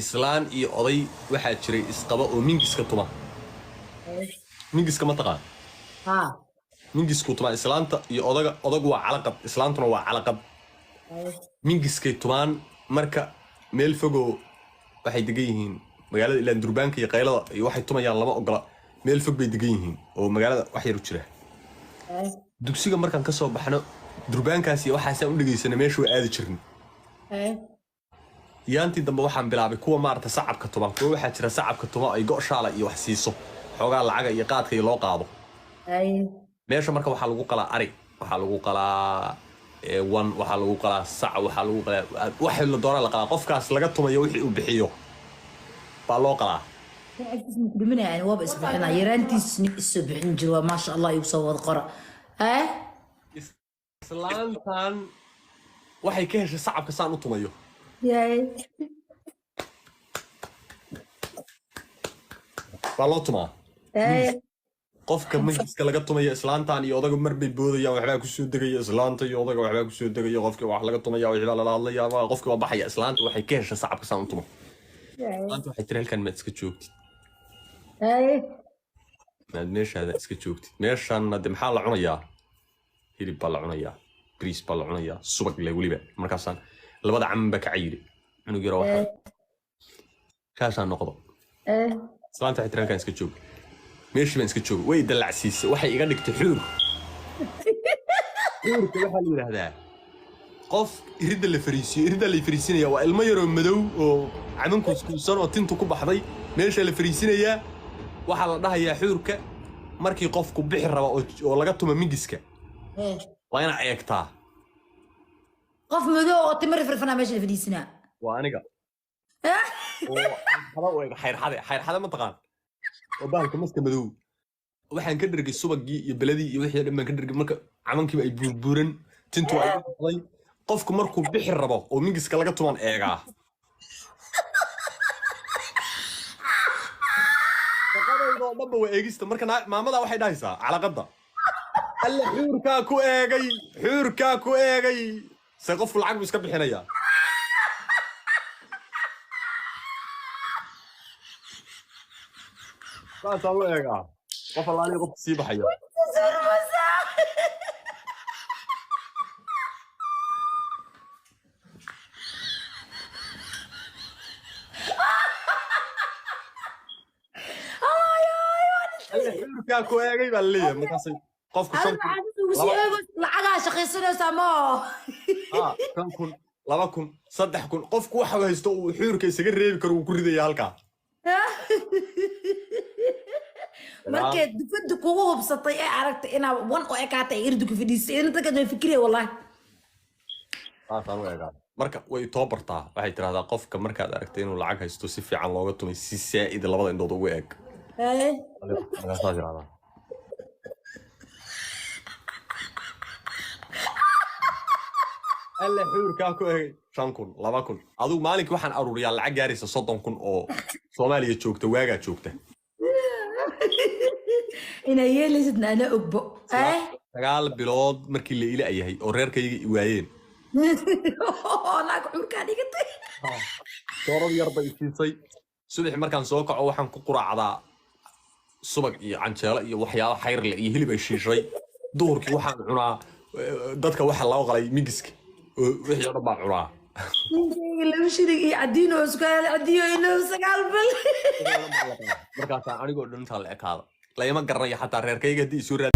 Islaan iyo oday waxaa jiray isqaba oo mingiska tuma. Mingiska ma taqaan? Haa. Mingisku tuma islaanta iyo odaga. Odagu waa calaqad, islaantuna waa calaqad. Mingiskay tumaan. Marka meel fogoo waxay degan yihiin magaalada, ilaan durbaanka iyo qaylada iyo waxay tumayaan lama ogola. Meel fog bay degan yihiin oo magaalada wax yar u jira. Dugsiga markaan ka soo baxno, durbaankaas iyo waxaasaan u dhegaysana, meesha waa aadi jirin. Yaantii dambe waxaan bilaabay kuwa maarata sacabka tuma. Kuwa waxaa jira sacabka tuma, ay go'shaala iyo wax siiso, xoogaa lacaga iyo qaadka iyo loo qaado. Meesha marka waxaa lagu qalaa ari, waxaa lagu qalaa wan, waxaa lagu qalaa sac, waxaa lagu qalaa waxa la doonaa la qalaa. Qofkaas laga tumayo wixii uu bixiyo baa loo qalaa. Agtiis ma ku dhimanaya? Waaba isbixinaa, yaraantiis nin isoo bixin jiro waa, maasha Allah, igu soo wada qora. Islaantan waxay ka heshay sacabka saan u tumayo. Baa loo tumaa. Qofka majliska laga tumayo, islaantan iyo odaga mar bay boodayaan, waxbaa kusoo degaya islaanta iyo odaga, waxbaa kusoo degaya qofki, wax laga tumaya, wixii baa lala hadlaya, qofki waa baxaya. Islaanta waxay ka heshay sacabka saan u tumo. Islaanta waxay tiri, "Halkan maad iska joogtid, maad meeshaada iska joogtid? Meeshanna de maxaa la cunayaa? Hilib baa la cunayaa, bariis baa la cunayaa, subag le weliba." Markaasaan labada caman baa ka cayiri, cunug yaro waxa kaashaa noqdo. Islaanta waxay tiri, "Halkan iska joog." Meeshii baan iska joogay. Way dallacsiisay, waxay iga dhigtay xuur. Xuurka waxaa la yidhaahdaa qof iridda la fariisiyo. Iridda la fariisinaya waa ilmo yaroo madow oo camankuuskuusan oo tintu ku baxday. Meesha la fariisinayaa waxaa la dhahayaa xuurka. Markii qofku bixi raba oo laga tuma mingiska, waa inaa eegtaa. Qof madow oo timir firfanaa meesha la fadhiisinaa. Waa aniga oo xayrxada u eg. Xayrxade, xayrxade ma taqaan? Oo bahalka maska madow. Waxaan ka dhergay subagii iyo beladii iyo wixii oo dhan baan ka dhergay. Marka camankiiba ay buurbuuran, tintu ay iga baxday. Qofku markuu bixi rabo oo mingiska laga tuman eegaa. Shaqadayda oo dhanba waa eegista. Marka maamada waxay dhahaysaa, calaqadda, "Alle, xuurkaa ku eegay, xuurkaa ku eegay." Se qofku lacag buu iska bixinayaa. Saasaan u eegaa qof allaaliya qofka sii baxaya. "Alle, xuurkaa ku eegay," baa laleeyahay. Markaasay qofku 5,000, ugu sii eego, lacagaa shaqaysanaysaa ma? 5,000, 2,000, 3,000, qofku waxa uu haysto uu xuurka isaga reebi karo wuu ku ridaya halkaa. Markay dufada kugu hubsatay ee aragtay inaa wan u ekaatay, ay irdu ku fadhiisay, inta ka fikriya wallahi. Saasaan u eegaa. Marka way too bartaa. Waxay tidhahdaa, "Qofka markaad aragtay inuu lacag haysto, si fiican looga tumay, si saa'id labada indhood ugu eeg." Markaasaa tidhahdaa, "Alle, xuurkaa ku eegay." 5,000, 2,000, adigu maalinkii waxaan aruuriyaa lacag gaaraysa 30,000 oo Soomaaliya joogta, waagaa joogta. Inaa yeelaysidna ana ogbo. 9 bilood markii la ila yahay oo reerkayga i waayeen, naag xuurkaa dhigatay. Doorad yar bay siisay. Subaxi markaan soo kaco waxaan ku quraacdaa subag iyo canjeelo iyo waxyaabo xayrle iyo hilib ay shiishay. Duhurkii waxaan cunaa dadka waxa loo qalay migiska oo wixii oo dhan baan cunaa. Ninkayga laba shilig iyo cadiin oo isku hel cadiyo ilo 9 bil. Markaasaa anigoo dhan intaa la ekaada, layma garanayo xataa reerkayga haddii isoo raad.